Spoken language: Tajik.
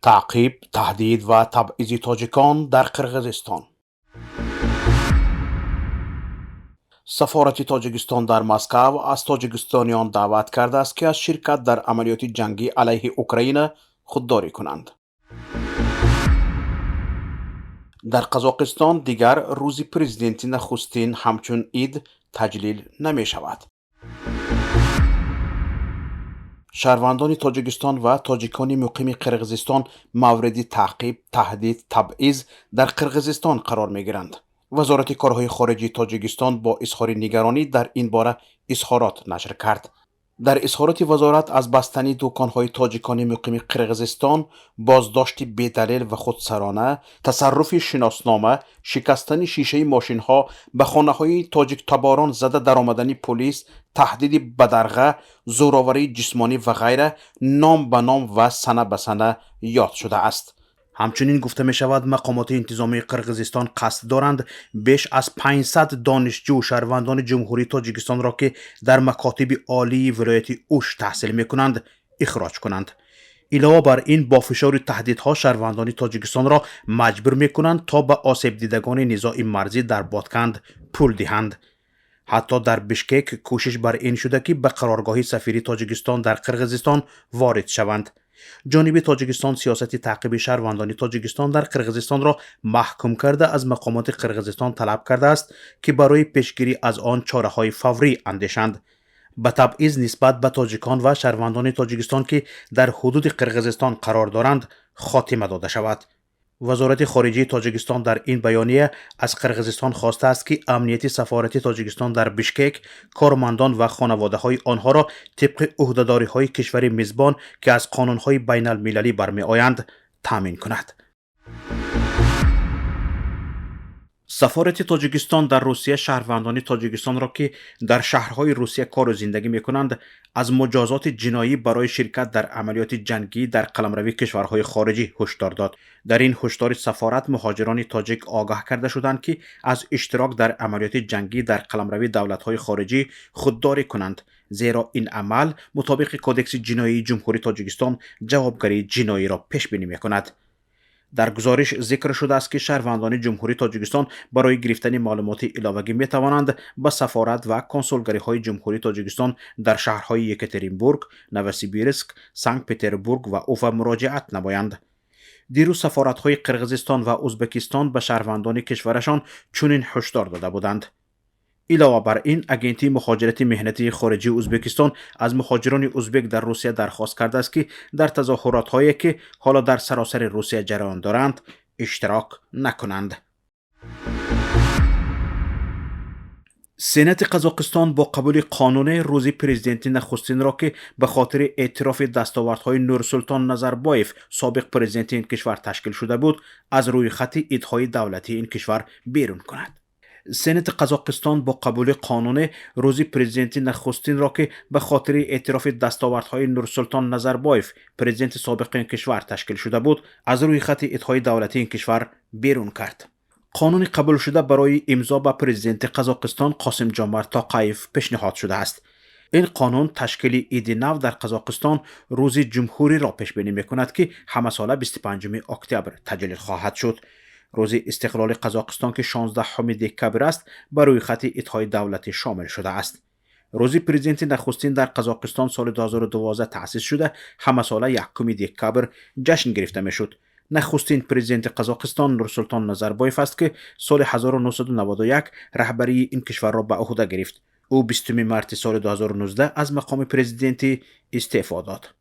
Таъқиб, таҳдид ва табъизи тоҷикон дар Қирғизистон. Сафорати Тоҷикистон дар Москав аз тоҷикистониён даъват кардааст, ки аз ширкат дар амалиёти ҷангӣ алайҳи Украина худдорӣ кунанд. Дар Қазоқистон дигар рӯзи президенти нахустин ҳамчун ид таҷлил намешавад. Шаҳрвандони Тоҷикистон ва тоҷикони муқими Қирғизистон мавриди таъқиб, таҳдид, табъиз дар Қирғизистон қарор мегиранд. Вазорати корҳои хориҷии Тоҷикистон бо изҳори нигаронӣ дар ин бора изҳорот нашр кард. Дар изҳороти вазорат аз бастани дуконҳои тоҷикони муқими Қирғизистон, боздошти бедалел ва худсарона, тасарруфи шиноснома, шикастани шишаи мошинҳо, ба хонаҳои тоҷиктаборон зада даромадани пулис, таҳдиди бадарға, зӯроварии ҷисмонӣ ва ғайра ном ба ном ва сана ба сана ёд шудааст. Ҳамчунин гуфта мешавад, мақомоти интизомии Қирғизистон қасд доранд беш аз 500 донишҷӯ, шаҳрвандони Ҷумҳурии Тоҷикистонро, ки дар макотиби олии вилояти Уш таҳсил мекунанд, ихроҷ кунанд. Илова бар ин, бо фишори таҳдидҳо шаҳрвандони Тоҷикистонро маҷбур мекунанд, то ба осебдидагони низои марзӣ дар Ботканд пул диҳанд. Ҳатто дар Бишкек кӯшиш бар ин шуда, ки ба қароргоҳи сафири Тоҷикистон дар Қирғизистон ворид шаванд. Ҷониби Тоҷикистон сиёсати таъқиби шаҳрвандони Тоҷикистон дар Қирғизистонро маҳкум карда, аз мақомоти Қирғизистон талаб кардааст, ки барои пешгирӣ аз он чораҳои фаврӣ андешанд. Ба табъиз нисбат ба тоҷикон ва шаҳрвандони Тоҷикистон, ки дар ҳудуди Қирғизистон қарор доранд, хотима дода шавад. Вазорати хориҷии Тоҷикистон дар ин баёния аз Қирғизистон хостааст, ки амнияти сафорати Тоҷикистон дар Бишкек, кормандон ва хонаводаҳои онҳоро тибқи ӯҳдадориҳои кишвари мизбон, ки аз қонунҳои байналмилалӣ бармеоянд, таъмин кунад. Сафорати Тоҷикистон дар Русия шаҳрвандони Тоҷикистонро, ки дар шаҳрҳои Русия кору зиндагӣ мекунанд, аз муҷозоти ҷиноӣ барои ширкат дар амалиёти ҷангӣ дар қаламрави кишварҳои хориҷӣ ҳушдор дод. Дар ин ҳушдори сафорат муҳоҷирони тоҷик огаҳ карда шуданд, ки аз иштирок дар амалиёти ҷангӣ дар қаламрави давлатҳои хориҷӣ худдорӣ кунанд, зеро ин амал мутобиқи Кодекси ҷиноии Ҷумҳурии Тоҷикистон ҷавобгарии ҷиноиро пешбинӣ мекунад. Дар гузориш зикр шудааст, ки шаҳрвандони Ҷумҳурии Тоҷикистон барои гирифтани маълумоти иловагӣ метавонанд ба сафорат ва консулгариҳои Ҷумҳурии Тоҷикистон дар шаҳрҳои Екатеринбург, Новосибирск, Санкт Петербург ва Уфа муроҷиат намоянд. Дирӯз сафоратҳои Қирғизистон ва Ӯзбекистон ба шаҳрвандони кишварашон чунин ҳушдор дода буданд. Илова бар ин, Агентии муҳоҷирати меҳнатии хориҷии Ӯзбекистон аз муҳоҷирони ӯзбек дар Русия дархост кардааст, ки дар тазоҳуротҳое, ки ҳоло дар саросари Русия ҷараён доранд, иштирок накунанд. Сенати Қазоқистон бо қабули қонуне рӯзи президенти нахустинро, ки ба хотири эътирофи дастовардҳои Нурсултон Назарбоев, собиқ президенти ин кишвар, ташкил шуда буд, аз рӯйхати идҳои давлатии ин кишвар берун кунад. Сенати Қазоқистон бо қабули қонуне рӯзи президенти нахустинро, ки ба хотири эътирофи дастовардҳои Нурсултон Назарбоев, президенти собиқи ин кишвар, ташкил шуда буд, аз рӯйхати идҳои давлатии ин кишвар берун кард. Қонуни қабулшуда барои имзо ба президенти Қазоқистон Қосимҷомарт Тоқаев пешниҳод шудааст. Ин қонун ташкили иди нав дар Қазоқистон, Рӯзи ҷумҳуриро пешбинӣ мекунад, ки ҳамасола 25 октябр таҷлил хоҳад шуд. Рӯзи истиқлоли Қазоқистон, ки 16 декабр аст, ба рӯйхати идҳои давлатӣ шомил шудааст. Рӯзи президенти нахустин дар Қазоқистон соли 2012 таъсис шуда, ҳамасола 1 декабр ҷашн гирифта мешуд. Нахустин президенти Қазоқистон Нурсултон Назарбоев аст, ки соли 1991 раҳбарии ин кишварро ба ӯҳда гирифт. Ӯ 20 марти соли 2019 аз мақоми президентӣ истеъфо дод.